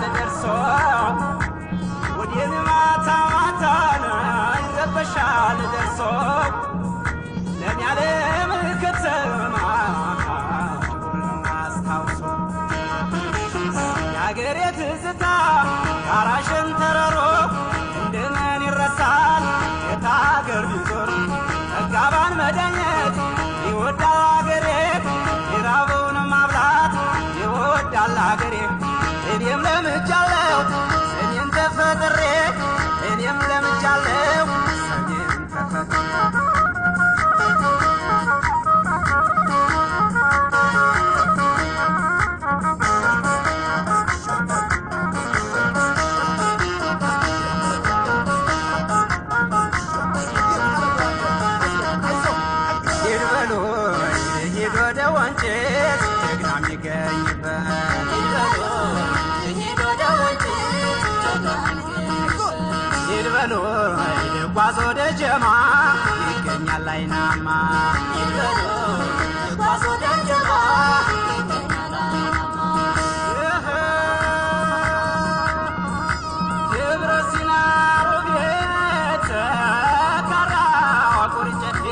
ይረበሻል ደርሶ ወዲን ማታ ማታን ይረበሻል ደርሶ ለኔ ዓለም ከተማ አስታውሶ የአገሬ ትዝታ ጋራሽን ተረሮ እንደምን ይረሳል የታገር ቢዞር መጋባን መዳኘት ይወዳል አገሬ የራበውን ማብላት ይወዳል አገሬ እኔም ለምጃለሁ ሰሜን ተፈጥሬ እኔም ለምጃለሁ ሰሜን ተፈጥሬ ጓዝ ወደ ጀማ ይገኛል አይናማ ጓዝ ወደ ጀማ ይገኛል አይናማ ደብረ ሲና ሮቤት ካራ ቁርጨቴ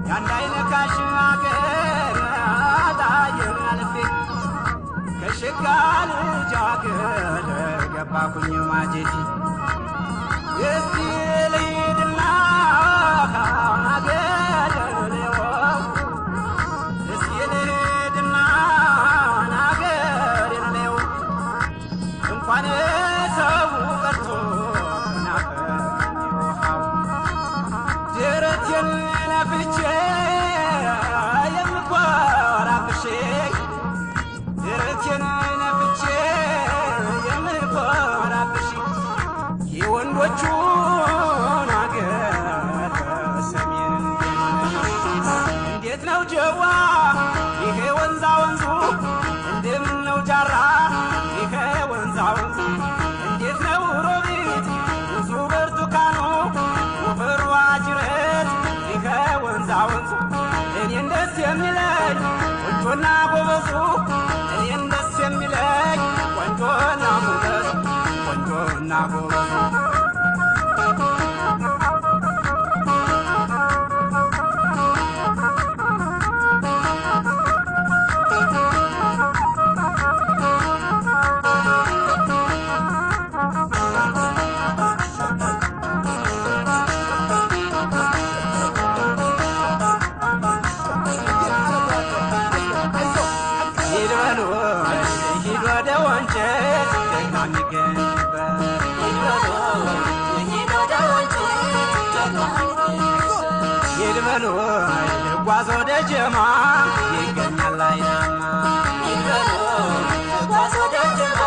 ያንዳይነካሽ አገር ጣየን አልፌ ከሽጋ ልጅ አገር ገባኩኝ ማጀቴ እስቲ ልሂድና አገር ልየው እስኪ ልሂድና አገር ልየው እንኳን ሰው ቀርቶ ናፈቀኝ ውሃው ደረቴን ነፍቼ የምኮራብሽ ደረቴን ነፍቼ የምኮራብሽ የወንዶቹን አገር ሰሜን እንዴት ነው ጀዋ ይሄ ወንዛ ወንዙ እንደምን ነው ጃራ ይሄ ወንዛ ወንዙ እንዴት ነው ሮቢት ብዙ ብርቱካኑ ወፈሩ አጅረት ይሄ ወንዛ ወንዙ እኔን ደስ የሚለኝ ቆንጆና ጎበዙ እኔን ደስ የሚለኝ ቆንጆና ጎበዙ ቆንጆና ጎበዙ ጓዝ ወደ ጀማ ይገኛል አይናማ ጓዝ ወደ ጀማ።